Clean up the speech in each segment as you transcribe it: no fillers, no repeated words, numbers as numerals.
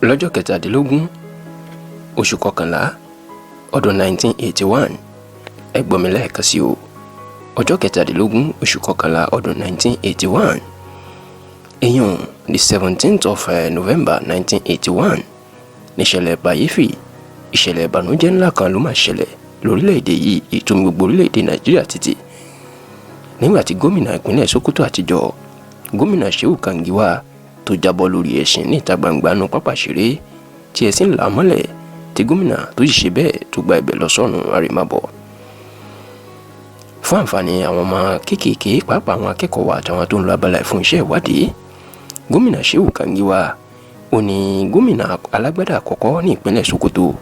Lọ́jọ́ kẹtàdínlógún oṣù kọkànlá ọdún 1981, ẹ gbọ́ mi lẹ́ẹ̀kan sí o, ọjọ́ kẹtàdínlógún oṣù kọkànlá ọdún 1981, ìyẹn the 17th of November 1981, níṣẹ̀lẹ̀ bàyéfì, ìṣẹ̀lẹ̀ ìbànújẹ́ ńlá kan ló máa ṣẹlẹ̀ lórílẹ̀‐èdè yìí, ìtumọ̀ gbogbo orílẹ̀‐èdè Nàìjíríà títì, nígbà tí gómìnà ìpínlẹ̀ Sokoto àtijọ́, Gómìnà Shehu Kangiwa, tó jábọ́ lórí ẹṣin ní ìta gbangba nu pápá ṣeré, tí ẹṣin là á mọ́lẹ̀, tí gómìnà tó sì ṣe bẹ́ẹ̀ tó gba ibẹ̀ lọ sọ́run àrèmábọ̀. Fún àǹfààní àwọn ọmọ kéékèèké, pàápàá àwọn akẹ́kọ̀ọ́ wa àtàwọn tó ń lọ abala fún iṣẹ́ ìwádìí, Gómìnà Shehu Kangiwa ó ní gómìnà alágbádá àkọ́kọ́ ní ìpínlẹ̀ Sokoto.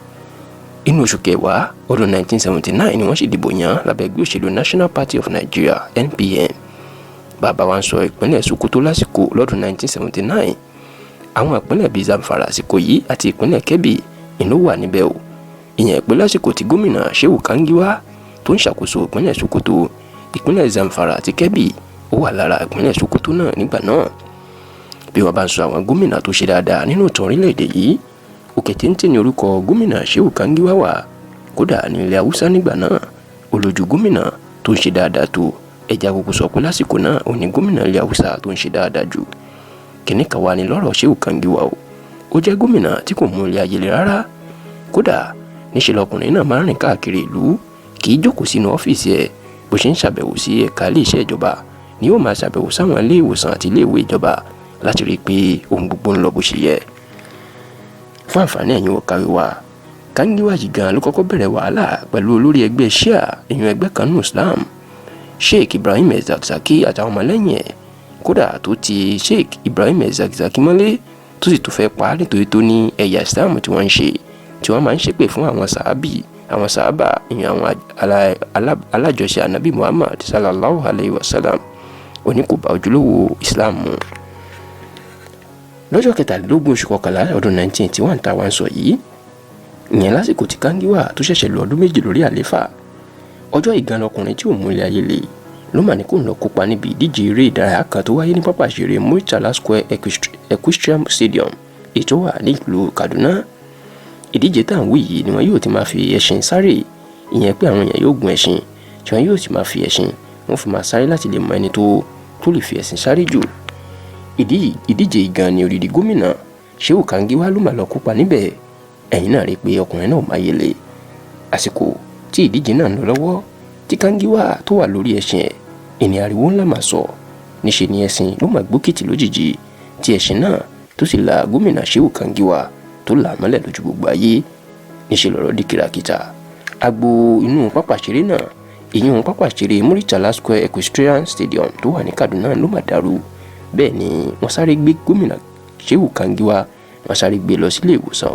Inú oṣù kẹwàá ọdún 1979 ni wọ́n sì dìbò yàn lábẹ́ ẹgbẹ́ òṣèlú National Party of Nigeria, NPN. Bàbá wa ń sọ ìpínlẹ̀ Sokoto lásìkò lọ́dún 1979, àwọn ìpínlẹ̀ bíi Zamfara àsìkò yìí àti ìpínlẹ̀ Kebbi ìlú wà níbẹ̀ o. Ìyẹn pé lásìkò tí Gómìnà Shehu Kangiwa tó ń ṣàkóso ìpínlẹ̀ Sokoto, ìpínlẹ̀ Zamfara àti Kebbi ó wà lára ìpínlẹ̀ Sokoto náà nígbà náà. Bí wọ́n bá ń sọ àwọn gómìnà tó ṣe dáadáa nínú ìtàn orílẹ̀-èdè yìí, òkè téńté ní orúkọ Gómìnà Shehu Kangiwa wà. Kódà ní ilẹ̀ Haúsá nígbà náà, olójú gómìnà tó ń ṣe dáadáa tó ẹja gbogbo sọ pé lásìkò náà ò ní gómìnà ilẹ̀ Haúsá tó ń ṣe dáadáa jù. Kìnní kan wà ní lọ́rọ̀ Shehu Kangiwa o, ó jẹ́ gómìnà tí kò mú ilé ayé le rárá. Kódà níṣẹ́ lọkùnrin náà máa ń rìn káàkiri ìlú, kì í jókòó sínú ọ́fíìsì ẹ̀. Bó ṣe ń ṣàbẹ̀wò sí ẹ̀ka iléeṣẹ́ ìjọba ni yóò máa ṣàbẹ̀wò sáwọn ilé ìwòsàn àti ilé ìwé ìjọba láti rí i pé ohun gbogbo ń lọ bó ṣe yẹ. Fún àǹfààní ẹ̀yin òkàwé wa, Kangiwa yìí gan ló kọ́kọ́ bẹ̀rẹ̀ wàhálà pẹ̀lú olórí ẹgbẹ́ Shia, èèyàn ẹgbẹ́ kan nù Islam, Sheikh Ibrahim Zakzaki àtàwọn ọmọlẹ́yìn ẹ̀. Kódà tó ti Sheikh Ibrahim Zakzaki mọ́lé, tó sì tún fẹ́ pa á, nítorí tó ní ẹ̀yà Islam tí wọ́n ń ṣe, tí wọ́n máa ń ṣépè fún àwọn sàábì, àwọn sàábà, ìyẹn àwọn alájọṣe Anabi Muhammad sallallahu alayhi wa sallam, oní kò bá ojúlówó Islam mu. Lọ́jọ́ kẹtàlélógún oṣù kọkànlá ọdún 1981 tá a wá ń sọ yìí, ìyẹn lásìkò tí Kangiwa tó ṣẹ̀ṣẹ̀ lò ọdún 2 lórí àlééfà, ọjọ́ ìgan lọkùnrin tí ò mú ilé ayé le ló mà ní kó ń lọ kópa níbi ìdíje eré ìdárayá kan tó wáyé ní pápá ìṣeré Murtala Square Equestrian Stadium, ètò wà nílùú Kaduna. Ìdíje tá à ń wí yìí ni wọn yóò ti máa fi ẹṣin sáré, ìyẹn pé àwọn èèyàn yóò gun ẹṣin tí wọn yóò sì máa fi ẹṣin wọn fi máa sáré láti lè mọ ẹni tó lè fi ẹṣin sáré jù. Ìdíje gan ni odidi gómìnà Shehu Kangiwa ló mà lọ kópa níbẹ̀. Ẹ̀yin náà rí i pé ọkùnrin náà máa yẹlẹ̀. Àsìkò tí ìdíje náà ń lọ lọ́wọ́, tí Kangiwa tó wà lórí ẹṣin ẹ̀, ìní ariwo ńlá máa sọ. Níṣe ni ẹṣin ló máa gbókìtì lójijì, tí ẹṣin náà tó sì la Gómìnà Shehu Kangiwa, tó là mọ́lẹ̀ lójú gbogbo ayé. Níṣe lọ́rọ̀ di kìràkìtà. Agbo inú pápá ìṣeré náà, ìyún pápá ìṣeré Murtala Square Equestrian Stadium tó wà ní Kaduna, ló máa dàrú. Bẹ́ẹ̀ ni wọ́n sáré gbé Gómìnà Shehu Kangiwa, wọ́n sáré gbé lọ sílé ìwòsàn,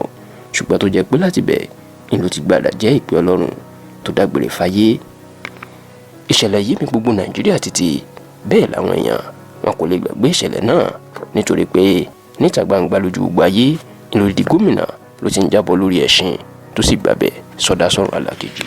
ṣùgbọ́n tó jẹ́ pé láti bẹ̀ ni ló ti gbàdá jẹ́ ìpè Ọlọ́run tó dágbére fáyé. Ìṣẹ̀lẹ̀ yìí mi gbogbo Nàìjíríà títì. Bẹ́ẹ̀ làwọn èèyàn wọn kò lè gbàgbé ìṣẹ̀lẹ̀ náà, nítorí pé níta gbangba lójú gbogbo ayé ìlòdì gómìnà ló ti ń jábọ́ lórí ẹṣin, tó sì gbàbẹ̀ sọdá sọ̀rọ̀ alákejì.